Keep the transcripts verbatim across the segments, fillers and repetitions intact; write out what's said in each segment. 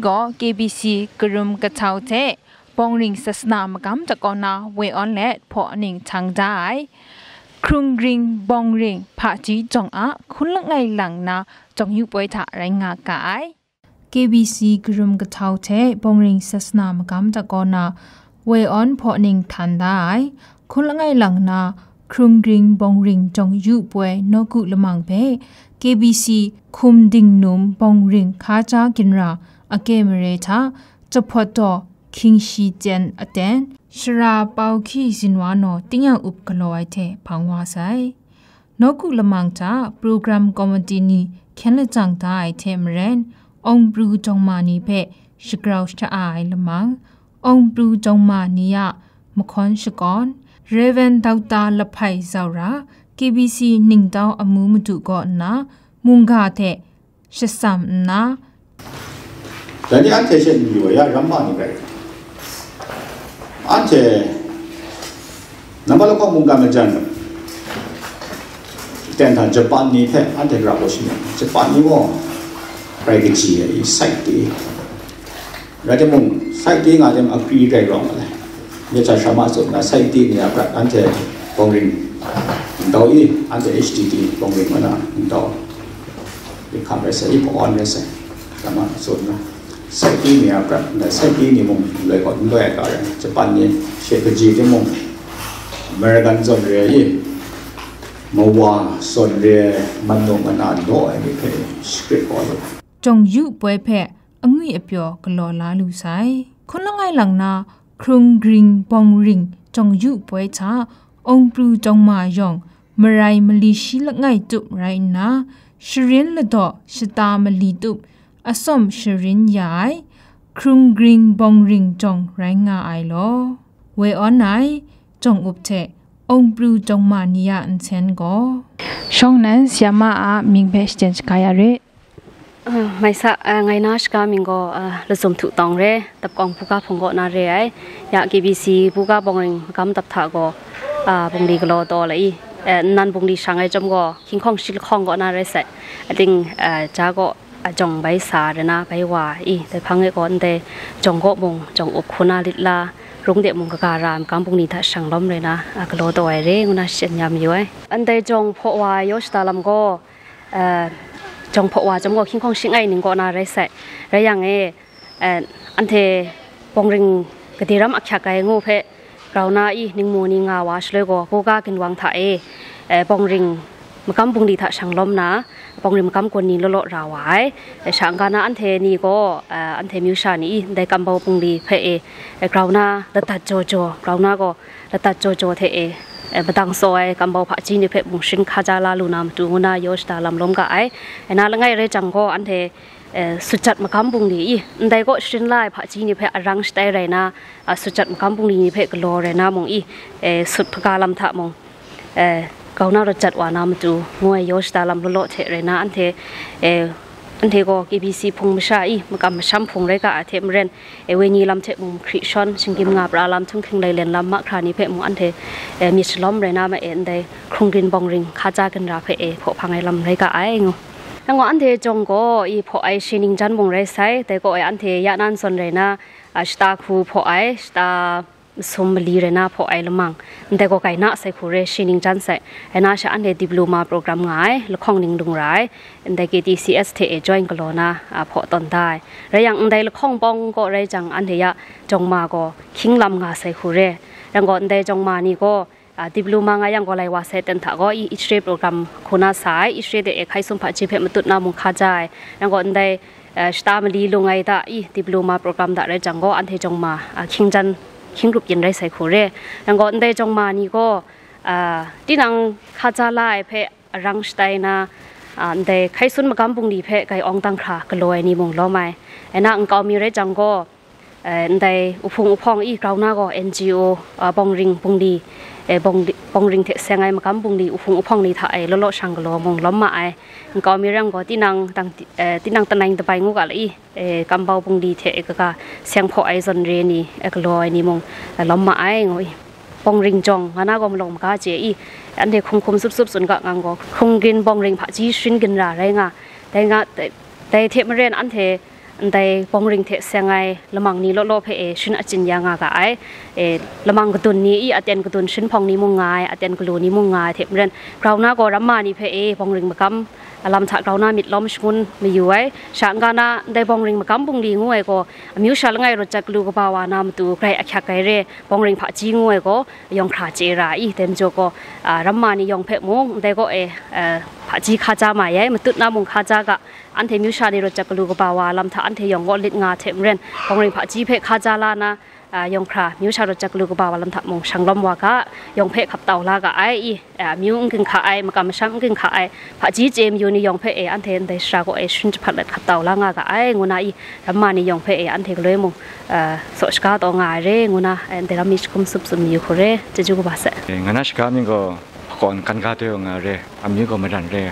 gaw K B C karum kahtau hte Bawngring Sasana Magam Dakaw na Woi Awn let hpaw ning htang da ai. Hkrung Gring Bawngring Hpaji Jawng a hkun langai lang na jawng yu poi hta rai nga ga ai. K B C karum kahtau hte Bawngring Sasana Magam Dakaw na Woi Awn hpaw ning htang da ai. Hkun langai lang na Hkrung Gring Bawngring jawng yu poi nawku lamang hpe K B C Hkum Dingnum Bawngring Hkaja Ginra a ke mare hta Jahpawt Daw Hkying Shi Tyen Aten, Shara Pau Hkyi Zinwa Naw Tingya Up galaw ai hte hpang wa sai. Nawku lamang hta program committee ni hkyen lajang da ai hte maren, Awng Pru Jawng Ma ni hpe shagrau sha-a ai lamang, Awng Pru Jawng Ma ni a mahkawn shakawn, Rev. Doctor Lahpai Zaura, K B C ningtau amu madu kaw nna, mungga hte shasam nna, တနည်းအားဖြင့် ရှင်းပြရရင် ရမ္မနိကၢၼ်း အားဖြင့် နံပါတ်တစ်ခု မုန်ကမ္မကျမ်း တန်ထန် ဂျပန် နေဖက် အထက်ကရာ ကို ရှိနေ ဂျပန် နေ ပေါ့ ရိုက်ကချီ ရဲ့ စိုက်တေး ဒါကြောင့်မို့ စိုက်တေး ငါ လည်း အကြည့် ရိုက်တော့ မှာ လဲ မြတ်စွာ ဘုရား ဆို ငါ စိုက်တေး နေ ရာ ပြ အန် တေ ပုံရင်း တော့ အန် တေ H T T ပုံရင်း မနာ တော့ ဒီ ခါ ပဲ ဆက် ဒီ ပေါ် အွန် ပဲ ဆက် ဓမ္မ ဆို ငါ စိုက်တေး နေ ရာ ပြ ငါ စိုက်တေး နေ ပုံ လွယ် ပေါ့ လွယ် က ရ ဂျပန် နေ ရှေ့ ပကြီး တေ မုံ အမေရိကန် စွန် ရဲ ရေ မဝါ စွန် ရဲ မနု မနာ တော့ အဲ့ ဒီ ဖဲ script ပေါ် လို့ Jawng yu poi hpe angwi apyaw galaw la lu sai. Hkun langai lang na Hkrung Gring Bawngring jawng yu poi hta Awng Pru Jawng Ma yawng marai mali shi langai tup rai nna, sharin ladaw shata mali tup atsawm sharin ya ai Hkrung Gring Bawngring jawng rai nga ai law, Woi Awn ai jawng up hte Awng Pru Jawng Ma ni a nsen gaw, shawng nan sayama a mying hpe shaten shaga ya rit. အာ၊ မႆႈသႃႇ၊ အာ၊ ငႆႈၼႃႇ၊ သၵ်ႉၵႃႇမိင်ႇၵေႃႈ၊ အာ၊ လႃႇၸုမ်ႇထုၵ်ႇတွင်ႇရႄႈ၊ တပ်ႉၵွင်ႇ ပူႇၵႃႉၽုင်ႇၵေႃႈ ၼႃႇရႄႈဢႆႈ၊ ယႃႇ ၵေႇပီႇသီႇ ပူႇၵႃႉပွင်ႇရိင်ႇ ၵမ်တပ်ႉထႃႇၵေႃႈ၊ အာ၊ ပုင်ႇလီႇၵလေႃးတေႃႇလႄႈဢီႈ၊ ဢိူဝ်ႈ၊ ၼၼ်ႉ ပုင်ႇလီႇသၢင်ႇဢႆႈၸွမ်းၵေႃႈ ၶိင်းၶွင်ႇသီႇလၶွင်ႇၵေႃႈ ၼႃႇရႄႈသႄႈ၊ ဢႃႈ တင်း ဢိူဝ်ႈ၊ ၸႃႉၵေႃႈ ဢႃႈ၊ ၸွင်ႇပႆသႃႇရႄႈၼႃႇ၊ ပႆဝႃႈဢီႈ၊ တႄႉၽၢင်ႁႄႉၵေႃႈ ဢၼ်တႄႉ ၸွင်ႇၵေႃႉမုင်ႈ ၸွင်ႇဢုပ်ႇၶူးၼႃႈလိတ်ႉလႃး ရုံးတႄႉမုင်ႈ ၵႃႈၵႃႈရႃႇ ၵမ်ပုင်ႇလီႇထႃႈ သၢင်ႇလွမ်ရႄႈၼႃႇ၊ ဢႃႈ၊ ၵလေႃးတေႃႇဢႆႈရႄႈ ငူးၼႃႈ သဵင်ႈယမ်ယူႇဢႆႈ။ ဢၼ်တႄႉ ၸွင်ႇၽေႃႇဝႃႈ ယေႃးသတႃႇလမ်ၵေႃႈ ဢိူဝ်ႈ၊ ၸွင်ႇၽေႃႇဝႃႈ ၸွမ်းၵေႃႈ ၶိင်းၶွင်ႇသီႇဢႆႈၼိုင်ႈၵေႃႈ ၼႃႇရႄႈသႄႈ၊ ရႄႈယင်းဢေႈ၊ ဢိူဝ်ႈ၊ ဢၼ်တႄႉ ပွင်ႇရိင်ႇ ၵႃႈတီႈရမ်ႉ ဢၶျၢၵ်ႈၵႆငူဝ်ႉၽေး ၵဝ်ၼႃႈဢီႈ ၼိုင်ႈမူႇၼိုင်ႈငႃႇဝႃႈ သႂ်ႇလႄႈၵေႃႈ ပူႇၵႃႉၵိၼ်ဝၢင်းထႃႈဢေႈ၊ ဢိူဝ်ႈ၊ ပွင်ႇရိင်ႇ မၵမ်းပုင်ႇလီႇထႃႈ သၢင်ႇလွမ်ၼႃႇ၊ ပွင်ႇရိင်ႇ မၵမ်းၵူၼ်ႇၼီႈ လေႃးလေႃးရႃႇဝႃႇဢေႈ။ ဢိူဝ်ႈ၊ သင်ၵႃႈၼႃႈ ဢၼ်တႄႉၼီႈၵေႃႈ ဢိူဝ်ႈ၊ ဢၼ်တႄႉ မဵဝ်းသႃႇၼီႈဢီႈ ၼႂ်းၵမ်ပေႃးပုင်ႇလီႇၽေးဢေႈ၊ ဢိူဝ်ႈ၊ ၵဝ်ၼႃႈ လၢတ်ႈတၢတ်ႈၸေႃႇၸေႃႇ၊ ၵဝ်ၼႃႈၵေႃႈ လၢတ်ႈတၢတ်ႈၸေႃႇၸေႃႇၽေးဢေႈ၊ ဢိူဝ်ႈ၊ မတၢင်ႇသေႃးဢေႈ ၵမ်ပေႃးၽႃႇၸီႇၼီႈၽေး မုင်ႈသဵင်ၶႃႈၸႃႉလႃးလူၼႃႇ မတူႇ ငူးၼႃႈ ယေႃးသတႃႇလမ် လွမ်ၵႃႈဢေႈ။ ဢိူဝ်ႈ၊ ၼႃႈလႄႈ ငၢႆႈရႄႈၸင်ႇၵေႃႈ ဢၼ်တႄႉ ဢိူဝ်ႈ၊ သုတ်ႉၸၢတ်ႈ မၵမ်းပုင်ႇလီႇဢီႈ၊ ဢၼ်တႄႉၵေႃႈ သဵၼ်ႈလၢႆး ၽႃႇၸီႇၼီႈၽေး ဢရၢင်းသတႆးရႄႈၼႃႇ၊ ဢႃႈ၊ သုတ်ႉၸၢတ်ႈ မၵမ်းပုင်ႇလီႇၼီႈၽေး ၵလေႃးရႄႈၼႃႇ မူင်ႈဢီႈ၊ ဢိူဝ်ႈ၊ သုတ်ႉၽၵႃႇလမ်ႇထႃႈမူင်ႈ ဢိူဝ်ႈ၊ ၵဝ်ၼႃႈ ရႃႇၸၢတ်ႈဝႃႇၼႃႇ မတူႇ ငူး ယေႃးသတႃႇလမ် လေႃးလေႃးၽေးရႄႈၼႃႇ၊ ဢၼ်တႄႉ ဢိူဝ်ႈ၊ ဢၼ်တႄႉၵေႃႈ ၵေႇပီႇသီႇ ၽုင်ႇမသႃႇဢီႈ မၵမ်းမသျမ်း ၽုင်ႇရႄႈၵႃႈဢေႈ ၽေးမူၼ်းရႄႈ၊ ဢိူဝ်ႈ၊ ဝေႇၼီႇလမ်ထႅင်ႈမူင်ႈ ၶရိတ်ႉသျွၼ်း သင်ႇၵျိမ်းငႃး ပရႃႇလမ် ထုင်ႉၶိင်ႇ လႆႈလႅၼ်လမ် မၵ်ႉၶရႃႇၼီႈၽေးမူင်ႈ ဢၼ်တႄႉ ဢိူဝ်ႈ၊ မႅတ်ႉသျႃႇလွမ်ရႄႈၼႃႇ မႃးဢေႈ၊ ဢၼ်တႄႉ ၶုင်ႇရိၼ်ႇပွင်ႇရိင်ႇ ၶႃႈၸႃႉၵိၼ်ရႃႇၽေး ဢေႈ၊ ၽေးၽင်ႁႂ်ႈလမ်ရႄႈၵႃႈဢေႈ ငူး။ ယင်းၵေႃႈ ဢၼ်တႄႉၸွင်ႇၵေႃႈ ဢီႈ ၽေးဢၢႆႈ သႄႇၼိင်ႇၸၼ်ႉမူင်ႈရႄႈသႂ်ႇ၊ တႄႉၵေႃႈ ဢၢႆႈ ဢၼ်တႄႉ ယႃႉၼၼ်ႉ သွၼ်ႉရႄႈၼႃႇ၊ ဢႃႈ၊ သတႃႇၶူးၽေးဢၢႆႈ သတႃႇ မသုမ်းမလီရႄႈၼႃႇ ၽေးဢၢႆႈလမၢင်ႇ၊ ဢၼ်တႄႉၵေႃႈ ၵႆၼႃႇ သႂ်ႇၶူးရႄႈ သႄႇၼိင်ႇၸၼ်ႉသႂ်ႇ၊ ဢၼ်ၼႃႇ သျႃႇ ဢၼ်တႄႉ တီႇပလူဝ်ႇမႃႇ ပရူဝ်ႇၵရႅမ်ႇငၢႆႈ လၶွင်ႉၼိုင်ႈ လုင်းရၢႆး၊ ဢၼ်တႄႉ ၵေႇတီႇသီႇဢႅတ်ႉသ် ထႄႉဢေႇ ၸွႆႉၵလေႃးၼႃႇ ဢႃႈ၊ ၽေးတွၼ်ႈတႄႉ၊ ရႄႈယင်း ဢၼ်တႄႉ လၶွင်ႉပွင်ၵေႃႈ ရႄႈၸင်ႇ ဢၼ်တႄႉယႃႉ ၸွင်ႇမႃႇၵေႃႈ ၶိင်းလမ်ငႃႇ သႂ်ႇၶူးရႄႈ၊ ယင်းၵေႃႈ ဢၼ်တႄႉ ၸွင်ႇမႃႇၼီႈၵေႃႈ ဢႃႈ၊ တီႇပလူဝ်ႇမႃႇငၢႆႈယင်းၵေႃႈ လႆႈဝႃႈသႄႈတၼ်းထႃႈၵေႃႈ ဢီး ဢီးသရေး ပရူဝ်ႇၵရႅမ်ႇ ၶူးၼႃႈသႃႇ၊ ဢီးသရေးတႄႉ ဢေႇ ၶႆႇသုၼ်ႇၽႃႇၸီႇၽေး မတုတ်ႉၼႃႇ မုင်ႈၶႃႈၸႃႉ၊ ယင်းၵေႃႈ ဢၼ်တႄႉ ဢိူဝ်ႈ၊ သတႃႇမလီလူင်ငၢႆႈတႃႉ ဢီး တီႇပလူဝ်ႇမႃႇ ပရူဝ်ႇၵရႅမ်ႇ တႃႉရႄႈၸင်ႇၵေႃႈ ဢၼ်တႄႉ ၸွင်ႇမႃႇ ဢႃႈ၊ ၶိင်းၸၼ်ႉ ၶိင်းၵရုပ်ႉယဵၼ် ရႄႈသႂ်ႇၶူးရႄႈ၊ ယင်းၵေႃႈ ဢၼ်တႄႉ ၸွင်ႇမႃႇၼီႈၵေႃႈ ဢႃႈ၊ တီႈၼင်ႇ ၶႃႈၸႃႉလၢႆးၽေး ဢရၢင်းသတႆးၼႃႇ၊ ဢႃႈ၊ ဢၼ်တႄႉ ၶႆႇသုၼ်ႇ မၵမ်းပုင်ႇလီႇၽေး ၵႆႉဢွင်ႇတၢင်းၶႃႈ ၵလေႃးဢၢႆႈၼီႈမူင်ႈ လွမ်ဢေႈ၊ ဢၼ်ၼႃႇ ဢၼ်ၵဝ်မီးရႄႈၸင်ႇၵေႃႈ ဢိူဝ်ႈ၊ ဢၼ်တႄႉ ဢုပ်ႉၽုင်ႇဢုပ်ႉၽွင်ႇ ဢီး ၵဝ်ၼႃႇၵေႃႈ ဢႅၼ်ႇၵျီႇဢူဝ်ႇ ဢိူဝ်ႈ၊ ပွင်ႇရိင်ႇပုင်ႇလီႇ ဢိူဝ်ႈ၊ ပွင်ႇရိင်ႇ ပွင်ႇရိင်ႇထႅင်ႈသႅင်ႈငၢႆႈ မၵမ်းပုင်ႇလီႇ ဢုပ်ႉၽုင်ႇဢုပ်ႉၽွင်ႇလီႇထႃႈ ဢႆႈ လေႃးလေႃးသၢင်ႇၵလေႃးမူင်ႈ လွမ်မႃးဢေႈ၊ ၵဝ်မီးရႄႈၵေႃႈ တီႈၼင်ႈတၢင်ႇ ဢိူဝ်ႈ၊ တီႈၼင်ႈတၼ်ႇၼႆႉ တပႆႇငူၵ်ႉၵႂႃႇလႄႈ ဢီး ဢိူဝ်ႈ၊ ၵမ်ပေႃးပုင်ႇလီႇထႄႉ ဢိူဝ်ႈ ၵႃႈၵႃႈ သႅင်ႈၽေးဢၢႆႈ သွၼ်ႉရႄႈၼီႈ ဢိူဝ်ႈ၊ ၵလေႃးဢၢႆႈၼီႈမူင်ႈ ဢိူဝ်ႈ လွမ်မႃးဢေႈ ငူး။ ပွင်ႇရိင်ႇၸွင်ႇ ငၢၼ်းၼႃႇၵေႃႈ မလွင်ႈမၵႃးၸေႈ ဢီး၊ ဢၼ်တႄႉ ၶုမ်ၶုမ်သုပ်းသုပ်း သုၼ်ႇၵႃႈငၢင်ႈၵေႃႈ ၶုင်ႇၵိၼ် ပွင်ႇရိင်ႇ ၽႃႇၸီႇ သႅၼ်းၵိၼ်ရႃႇ ရႄႈငႃႈ၊ တႄႉငႃႈ တႄႉ တႄႉထႅင်ႈမႃးရႄႈ ဢၼ်တႄႉ Ndai bawngring hte seng ai lamang ni law law hpe e sharin achyin ya nga ga ai. E, lamang kadun ni i, aten kadun sharin hpawng ni mung nga ai, aten galu ni mung nga ai hte maren, grau na gaw ramma ni hpe e bawngring magam a lam hta grau na myit lawm shangun mayu ai. Sha n-ga na ndai bawngring magam bungli ngu ai gaw, amyu sha langai rawt jat galu kaba wa na matu grai ahkyak ai re, bawngring hpaji ngu ai gaw, yawng hkra chye ra i, dai majaw gaw, a, ramma ni yawng hpe mung, ndai gaw e, a, hpaji hkaja mai ai, matut na mung hkaja ga, anhte myu sha ni rawt jat galu kaba wa lam hta anhte yawng gaw lit nga hte maren, bawngring hpaji hpe hkaja la na, a, yawng hkra myu sha rawt jat galu kaba wa lam hta mung shang lawm wa ga, yawng hpe hkap tau la ga ai i, a, amyu n ginhka ai, makam masham n ginhka ai, hpaji chye mayu ni yawng hpe e anhte ndai sara gaw e sharin jahpat let hkap tau la nga ga ai, ngu na i, ramma ni yawng hpe e anhte galoi mung, a, saw shaga taw nga ai re, ngu na, e, ndai ram mi jahkum tsup tsun mayu hku re, chyeju kaba sai. E, nga na shaga mying gaw, hkawn kan ga doi wa nga re, amyu gaw maran re,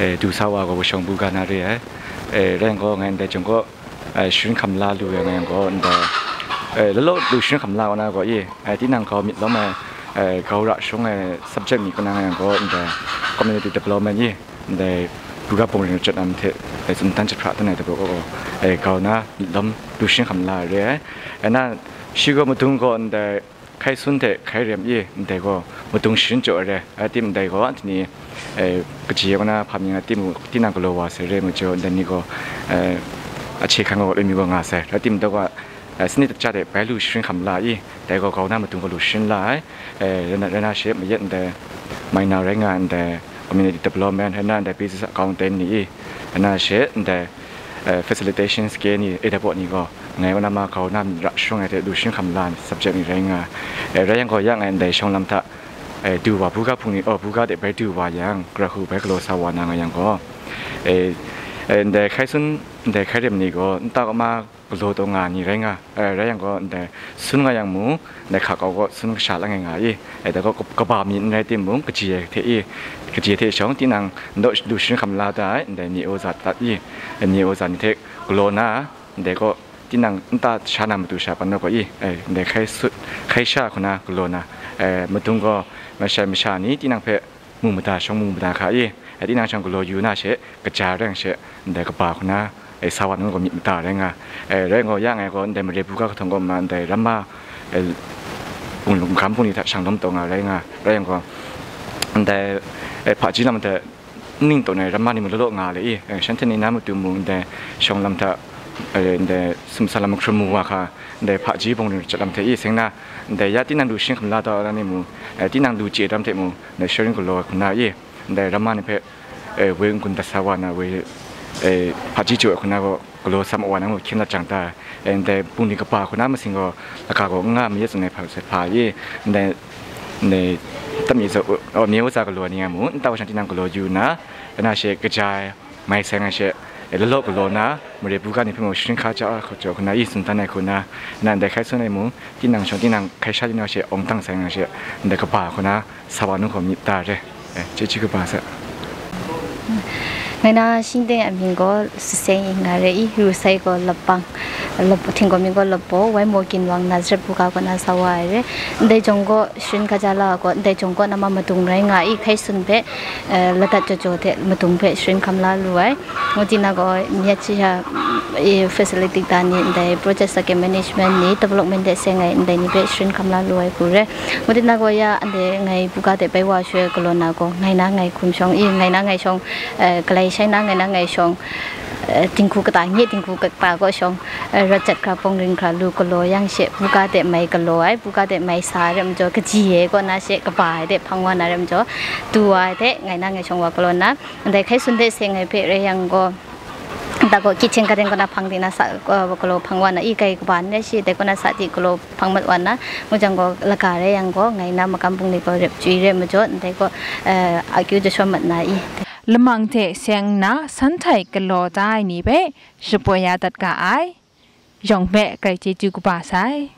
e, du sa wa gaw washawng bu ga na re ai. E, rai yang gaw, ngai ndai jawng gaw, e, sharin hkam la lu yang, ngai yang gaw, ndai, e, lalaw lu sharin hkam la wa na gaw i, e, tinang grau myit lawm ai, e, grau ra shawng ai subject mi kaw na ngai yang gaw, ndai community development i, ndai buga bawngring rawt jat lam hte, e, tsun dan jahpra dan ai hte gaw, e, grau na myit lawm lu sharin hkam la ai re ai. E, na, shi gaw madung gaw ndai, hkai sun hte hkai rem i, ndai gaw madung sharin jaw ai re, rai tim ndai gaw, anhte ni, e, kaji ai kaw na hpa mying a tim u, tinang galaw wa sai re majaw, ndai ni gaw, e, ahkye hkan gaw loi mi gaw nga sai, rai tim ndai gaw, e, sanit dacha hte bai lu sharin hkam la i, dai gaw grau na madung gaw lu sharin la ai, e, rai na, rai na she mayat ndai, minor rai nga ndai, community development, rai na ndai business accountant ni i, rai na she ndai, e, facilitation skill ni, e, dai baw ni gaw, ngai wa na ma grau na myit ra shawng ai hte lu sharin hkam la ai subject ni rai nga ai. E, rai yang gaw, ya ngai ndai shawng lam hta, e, du wa, buga hpung ni, oh, buga de bai du wa yang, gara hku bai galaw sa wa na nga yang gaw, e, e, ndai hkai sun, ndai hkai rem ni gaw, nta kaw ma galaw taw nga ni rai nga, e, rai yang gaw, ndai sun nga yang mung, ndai hka kau gaw sun kasha langai nga i, e, dai gaw kaba mi n rai timung, kaji ai hte i, kaji ai hte shawng, tinang ndaw lu sharin hkam la da ai, ndai ni aw za dat i, ni aw za ni hte galaw na, ndai gaw, tinang nta sha na matu sha pan na gaw i, e, ndai hkai sut, hkai sha hku na galaw na, e, madung gaw, mashai masha ni tinang hpe mu mada shawng mu mada hka i, e, tinang shawng galaw yu na she, kaja rai yang she, ndai kaba hku na, e, sa wa nu gaw myit mada rai nga, e, rai gaw, ya ngai gaw, ndai mare buga kahtawng gaw ma, ndai ramma, e, bung lung hkam bung ni hta shang lawm taw nga rai nga, rai yang gaw, ndai, e, hpaji lam hta, ning tawn ai ramma ni mung law law nga le i, e, shanhte ni na matu mung ndai shawng lam hta, e, ndai sumsa lam mahkrum mu wa hka, ndai hpaji bawngring rawt jat lam hte i, seng na, ndai ya tinang lu sharin hkam la da ai ni mung, e, tinang lu chye dam hte mung, ndai sharin galaw ai hku na i, ndai ramma ni hpe, e, woi n-gun dat sa wa na, woi, e, hpaji jaw ai hku na gaw, galaw sam wa na mung hkyen dat jang ta, e, ndai bungli kaba hku na masing gaw, laka gaw n nga mayat tsun ai hpa, hpa i, ndai, ndai, tam mi zaw, o, mi wa za galaw ni nga mu, nta wa shang tinang galaw yu na, na she kaja ai, mai sai nga she, e, lalaw galaw na, mare buga ni hpe mung sharin hka ja hku jaw hku na, i tsun dan ai hku na, na ndai hkai sun ai mung, tinang shawng tinang hkai sha tinang she awng dang sai nga she, ndai kaba hku na, sa wa nu gaw myit da re, e, chyeju kaba sai. Ngai na shingdeng a mying gaw Saseng i nga re i, ru sai gaw Lapang, Lap-, htinggaw mying gaw Lapaw, wai maw ginwang Nazareth buga kaw na sa wa ai re. Ndai jawng gaw sharin kaja la ai gaw, ndai jawng gaw nama madung rai nga i, hkai sun hpe, eh, ladat jaw jaw hte madung hpe sharin hkam la lu ai. Ngu tina gaw, myit sha, eh, facility ta ni, ndai project second management ni, development de seng ai, ndai ni hpe sharin hkam la lu ai hku re. Ngu tina gaw, ya, ndai ngai buga de bai wa shoi galaw na gaw, ngai na ngai hkum shawng i, ngai na ngai shawng, eh, galai shai na ngai na ngai shawng, eh, dinghku kata, nye dinghku kata kaw shawng, eh, rat jat hkra, bawng ring hkra, lu galaw yang she, buga de mai galaw ai, buga de mai sa ai rai majaw, kaji ai kaw na she, kaba ai de hpang wa na rai majaw, du wa ai de, ngai na ngai shawng wa galaw na, ndai hkai sun de seng ai hpe rai yang gaw, nta gaw kitchen garden kaw na hpang di na sa, eh, galaw hpang wa na, i kai kaba n rai shi, dai kaw na sa di galaw hpang mat wa na, ngu jang gaw, laga rai yang gaw, ngai na makam bungli gaw rep chyoi rai majaw, ndai gaw, eh, akyu jashaw mat na i. Lamang hte seng nna san htai galaw da ai ni hpe shapoi ya dat ga ai. Yawng hpe grai chyeju kaba sai.